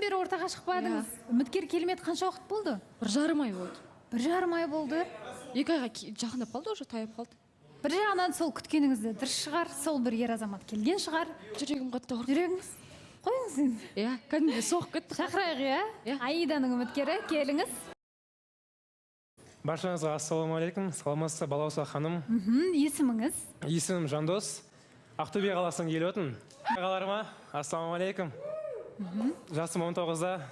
Бері ортаға шықпадыңыз. Үміткер келмеді, қанша уақыт болды? 1,5 ай болды. 1,5 ай болды. 2 айға жақындап қалды, уже таяп қалды. Бір жағынан сол күткеніңіз де дұрыс шығар, сол бір ер азамат келген шығар. Жүрегім қатты ауырды. Жүрегіңіз, қойыңыз енді. Иә, кәдімгідей соғып кетті. Шақырайық, иә? Иә. Аиданың үміткері, келіңіз. Баршаңызға ассалаумағалейкум! Саламатсыз ба, Балауса ханым? Есіміңіз? Есімім Жандос, Ақтөбе қаласынан келіп отырмын. Ағаларыма ассалаумағалейкум! Жасым 19-да,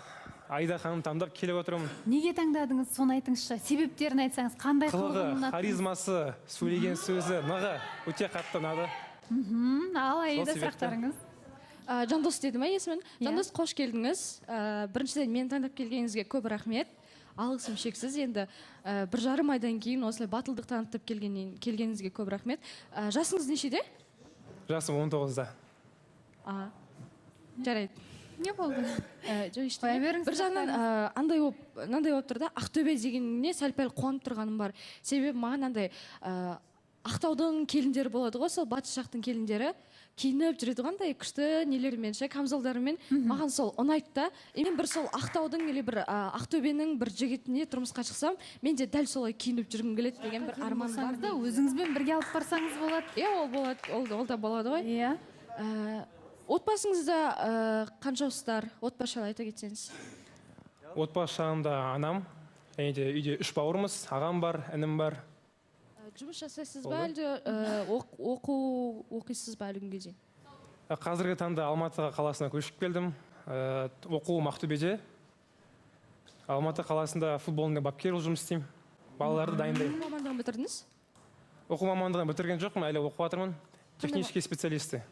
Аида ханым таңдап келіп отырмын. Неге таңдадыңыз, соны айтыңызшы, себептерін айтсаңыз, қандай қылығы, қылығын ұнаттыңыз? Харизмасы, сөйлеген сөзі нығы өте қатты ұнады. Ал, Аида, Сол себепті. сұрақтарыңыз. Жандос деді ма есімін? Иә. Жандос, қош келдіңіз! Біріншіден, мені таңдап келгеніңізге көп рахмет, алғысым шексіз. Енді 1,5 айдан кейін осылай батылдық танытып келгеніңізге көп рахмет. Жасыңыз нешеде? Жасым 19-да. А, жарайды. Не болды? Жоқ, ештеңе. Қоя беріңіз. Бір жағынан андай болып, мынандай болып тұр да, Ақтөбе дегеніне сәл пәл қуанып тұрғаным бар. Себебі маған андай Ақтаудың келіндері болады ғой, сол батыс жақтың келіндері киініп жүреді ғой андай күшті нелермен ше, камзолдарымен. Маған сол ұнайды да. И мен бір сол Ақтаудың или бір Ақтөбенің бір жігітіне тұрмысқа шықсам, мен де дәл солай киініп жүргім келеді деген бір арман бар. Болсаңыз да, өзіңізбен бірге алып барсаңыз болады. Иә, ол болады, ол да болады ғой. Иә. Отбасыңызда қаншаусыздар? Отбасы жайлы айта кетсеңіз. Отбасы жағында анам және де үйде үш бауырмыз, ағам бар, інім бар. Жұмыс жасайсыз ба, Болды. әлде оқу оқисыз ба әлі күнге дейін? Қазіргі таңда Алматы қаласына көшіп келдім. Оқуым Ақтөбеде. Алматы қаласында футболный бапкер болып жұмыс істеймін, балаларды дайындаймын. Оқу мамандығын бітірдіңіз? Оқу мамандығын бітірген жоқпын, әлі оқып жатырмын, технический специалисті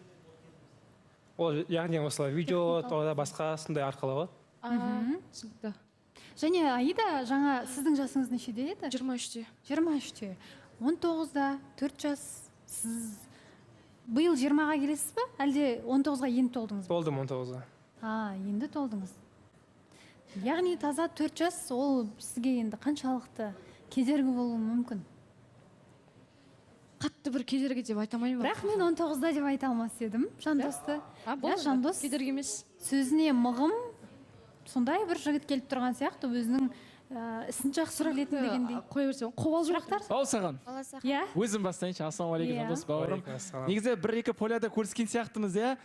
ол, яғни осылай видео да, басқа сондай арқылы ғой. А, түсінікті. Және, Аида, жаңа сіздің жасыңыз нешеде еді? 23-те. 23-те, 19-да, 4 жас. Сіз биыл 20-ға келесіз ба, әлде 19-ға енді толдыңыз ба? Толдым 19-ға. А, енді толдыңыз. Яғни таза 4 жас, ол сізге енді қаншалықты кедергі болуы мүмкін? Қатты бір кедергі деп айта алмаймын. Бірақ мен 19-да деп айта алмас едім Жандосты. А, Иә, болды. Жандос Кедергі емес. сөзіне мығым, сондай бір жігіт келіп тұрған сияқты, өзінің ісін жақсы білетін дегендей. Қоя берсем, қобалжу. Сұрақтар? Ал саған. Иә. Өзім бастайыншы. Ассалаумағалейкум, Иә. Жандос бауырым! Уағалейкум ассалам. Негізі бір екі поляда көріскен сияқтымыз, иә.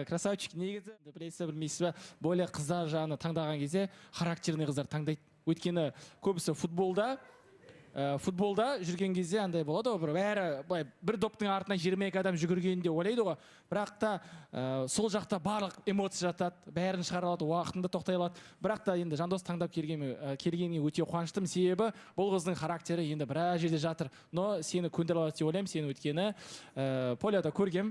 Красавчик негізі. Білесіз бе, білмейсіз бе, более қыздар жағына таңдаған кезде характерный қыздар таңдайды. Өйткені көбісі футболда жүрген кезде андай болады ғой, бір бәрі былай бір доптың артынан 22 адам жүгіргенін деп ойлайды ғой. Бірақ та сол жақта барлық эмоция жатады, бәрін шығара алады, уақытында тоқтай алады. Бірақ та енді Жандос таңдап келгеніне өте қуаныштымын, себебі бұл қыздың характері енді біраз жерде жатыр, но сені көндіре алады деп ойлаймын сені, өйткені поляда көргем.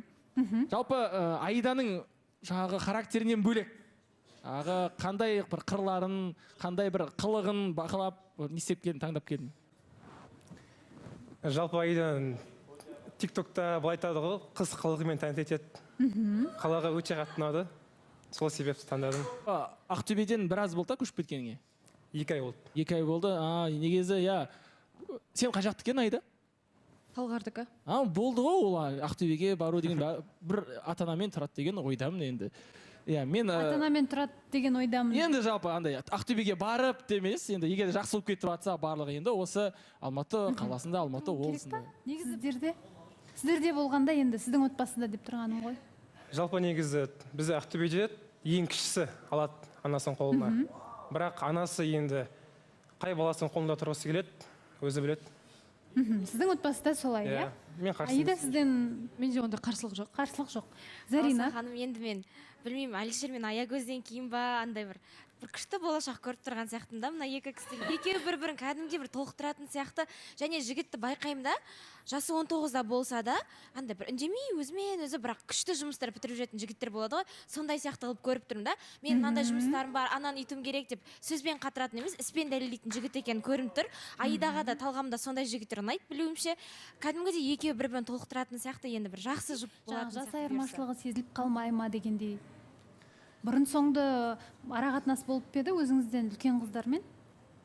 Жалпы Аиданың жаңағы характерінен бөлек ағы қандай бір қырларын, қандай бір қылығын бақылап, не істеп келдің, таңдап келдің? Жалпы Аиданың Тик Токта былай айтады ғой, қыз қылығымен тәнті етеді. Қалаға өте қатты ұнады, сол себепті таңдадым. А, Ақтөбеден біраз болды да көшіп кеткеніңе? 2 ай болды. 2 ай болды. А, негізі иә, сен қай жақтікі едің, Аида? Талғардікі. А, болды ғой. Ол Ақтөбеге бару деген бір ата анамен тұрады деген ойдамын енді, иә, мен Ата анамен тұрады деген ойдамын. Енді жалпы андай Ақтөбеге барып те емес, енді егер жақсы болып кетіп жатса барлығы, енді осы Алматы қаласында, Алматы Керек па облысында. Негізі сіздерде болғанда, енді сіздің отбасында деп тұрғаным ғой. Жалпы негізі бізде Ақтөбеде ең кішісі алады анасының қолына, бірақ анасы енді қай баласының қолында тұрғысы келеді, өзі біледі. Сіздің отбасыда солай, иә? Мен қарсы Аида, емеспін. сізден? Менде ондай қарсылық жоқ. Қарсылық жоқ. Зарина? Балауса ханым, енді мен білмеймін, Әлішер мен Аягөзден кейін ба, андай бір күшті болашақ көріп тұрған сияқтымын да. Мына екі кісінің екеуі бір бірін кәдімгідей бір толықтыратын сияқты. Және жігітті байқаймын да, жасы 19-да болса да, андай бір үндемей, өзімен өзі, бірақ күшті жұмыстар бітіріп жүретін жігіттер болады ғой, сондай сияқты қылып көріп тұрмын да. Мен мынандай жұмыстарым бар, ананы үйтуім керек деп сөзбен қатыратын емес, іспен дәлелдейтін жігіт екені көрініп тұр. Аидаға да талғамда сондай жігіттер ұнайды, білуімше. Кәдімгідей екеуі бір бірін толықтыратын сияқты, енді бір жақсы жұп Жаңағы болатын жас сияқты бұйырса. айырмашылығы сезіліп қалмай ма дегендей. Бұрын соңды ара қатынас болып па еді өзіңізден үлкен қыздармен?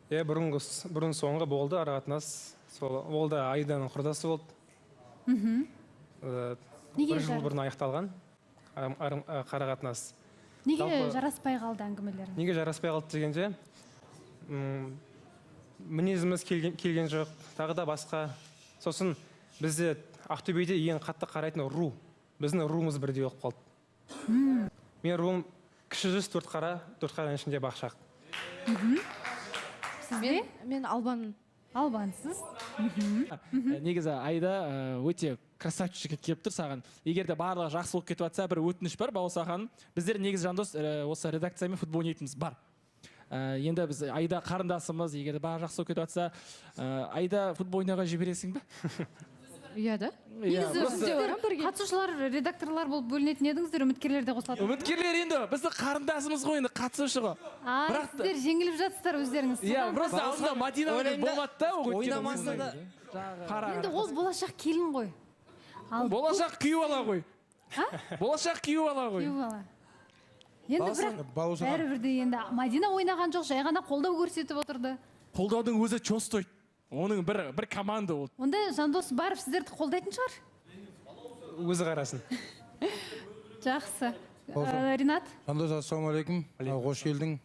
Иә, бұрын соңғы болды ара қатынас. Сол ол да Аиданың құрдасы болды. Неге Бір жыл жарады? бұрын аяқталған ара қатынас. Неге Жалпы- жараспай қалды әңгімелерің? Неге жараспай қалды дегенде, мінезіміз келген жоқ, тағы да басқа. Сосын бізде Ақтөбеде ең қатты қарайтын ру, біздің руымыз бірдей болып қалды. Менің руым кіші жүз төрт қара, төрт қараның ішінде бақшақ. Сізде? Мен албанмын. Албансыз. Негізі Айда өте красавчик жігіт келіп тұр саған. Егер де барлығы жақсы болып кетіп жатса, бір өтініш бар, Балауса ханым. Біздер негізі Жандос осы редакциямен футбол ойнайтынымыз бар. Енді біз Айда қарындасымыз, егер де барлығы жақсы болып кетіп жатса, Айда футбол ойнауға жібересің бе? Иә да. Иә, Негізі просто сіздер барамын бірге. қатысушылар, редакторлар болып бөлінетін едіңіздер, үміткерлер де қосылады. Үміткерлер енді біздің қарындасымыз ғой, енді қатысушы ғой. А, Бірақ та- сіздер жеңіліп жатсыздар өздеріңіз. Иә, Содан просто алдында Мадина Ойлаймын да, болмады да, ол өйткені ойнамаса да- қара. Енді ол болашақ келін ғой. Ал Болашақ күйеу бала ғой. Болашақ күйеу бала ғой. Күйеу бала. Енді бірақ Балауса ханым. бәрібір де енді Мадина ойнаған жоқ, жай ғана қолдау көрсетіп отырды. Қолдаудың өзі чё стоит. Оның бір команда ол. Онда Жандос барып сіздерді қолдайтын шығар? Өзі қарасын. Жақсы. Балауса. Ринат? Жандос, ассалаумағалейкум. Қош келдің.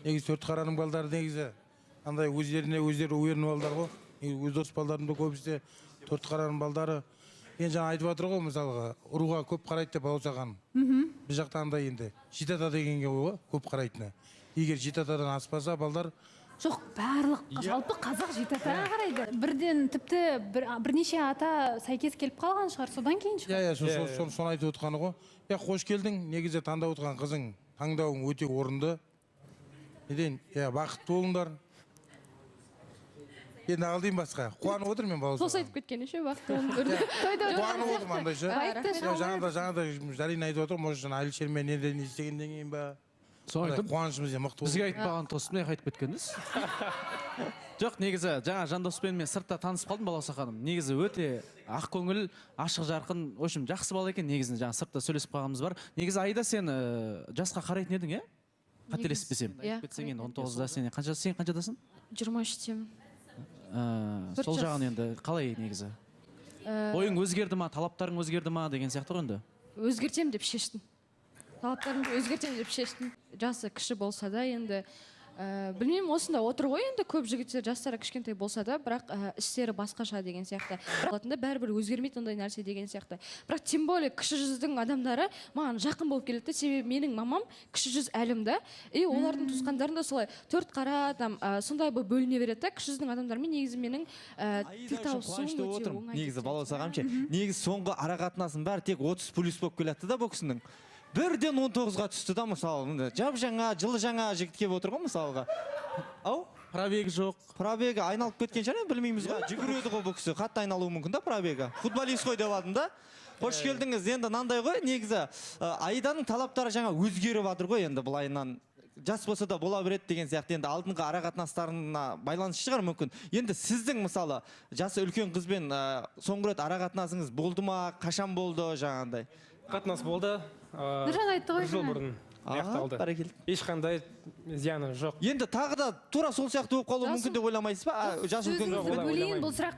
Негізі төрт қараның балдары негізі андай өздеріне өздері уверенный балдар ғой. Негізі өз дос балдарым да көбісі төрт қараның балдары. Енді жаңа айтып жатыр ғой, мысалға, руға көп қарайды деп Балауса ханым. Біз жақта андай енді жеті ата дегенге ғой көп қарайтыны. Егер жеті атадан аспаса балдар. Жоқ, барлық жалпы қазақ жеті атаға қарайды. Бірден тіпті бірнеше ата сәйкес келіп қалған шығар, содан кейін шығар. Иә, иә, соны айтып отқаны ғой. Иә, қош келдің. Негізі таңдап отқан қызың, таңдауың өте орынды. Неден, иә, бақытты болыңдар. Енді алдайын басқа. Қуанып отырмын мен Балауса. Қос айтып кеткен еще бақытты болыңдар. Тойда Қуанып отырмын андай ше. Байыпты Иә, шыға жаңада Зарина айтып отыр, может, жаңа Әлішермен неден не істегеннен кейін ба? Соны айттым. Қуанышымыз енді мықты Бізге болды. айтпаған тосып, не айтып кеткеніңіз? Жоқ, негізі жаңа Жандоспен мен сыртта танысып қалдым, Балауса ханым. Негізі өте ақкөңіл, ашық жарқын, в общем, жақсы бала екен негізінде, жаңа сыртта сөйлесіп қалғанымыз бар. Негізі Айда сен жасқа қарайтын едің, иә? Қателеспесем. Иә, Айтып кетсең енді қарайтын он тоғызда сен қанша, сен қаншадасың? Жиырма үштемін. Төрт Сол жас. жағын енді қалай негізі? Ойың өзгерді ма, талаптарың өзгерді ма деген сияқты ғой енді? Өзгертемін деп шештім. Талаптарымды өзгертемін деп шештім. Жасы кіші болса да енді, білмеймін, осында отыр ғой енді көп жігіттер, жастары кішкентай болса да, бірақ істері басқаша деген сияқты. Бірақ да бәрібір өзгермейді ондай нәрсе деген сияқты. Бірақ тем более кіші жүздің адамдары маған жақын болып келеді де, себебі менің мамам кіші жүз әлім да, и олардың туысқандарында да солай төрт қара там, сондай болып бөліне береді да. Кіші жүздің адамдарымен негізі менің Аида тіл үшін табысуым қуанышты өте болып отырмын. оңай Негізі деп Балауса ханым ше, негізі соңғы ара қатынасының бәрі тек 30 плюс болып келатты да бұл кісінің. Бірден он тоғызға түсті да, мысалы, мында жап жаңа, жылы жаңа жігіт келіп отыр ғой мысалға. Ау? Пробег жоқ. Пробегі айналып кеткен шығар, енді білмейміз ғой. Жүгіреді ғой бұл кісі, қатты айналуы мүмкін да пробегі. Футболист қой деп алдым да. Қош келдіңіз. Енді мынандай ғой, негізі, Аиданың талаптары жаңа өзгеріп жатыр ғой енді былайынан. Жас болса да бола береді деген сияқты, енді алдыңғы ара қатынастарына байланысты шығар мүмкін. Енді сіздің мысалы жасы үлкен қызбен, соңғы рет ара қатынасыңыз болды ма, қашан болды жаңағындай? Қатынас болды. Нұржан айтты ғой Бір жыл жаңа. бұрын аяқталды. Бәрекелді. Ешқандай зияны жоқ. Енді тағы да тура сол сияқты болып қалуы Жасым- мүмкін деп ойламайсыз ба? Жас үлкен Сөзіңізді қызбен? бөлейін, бұл сұрақ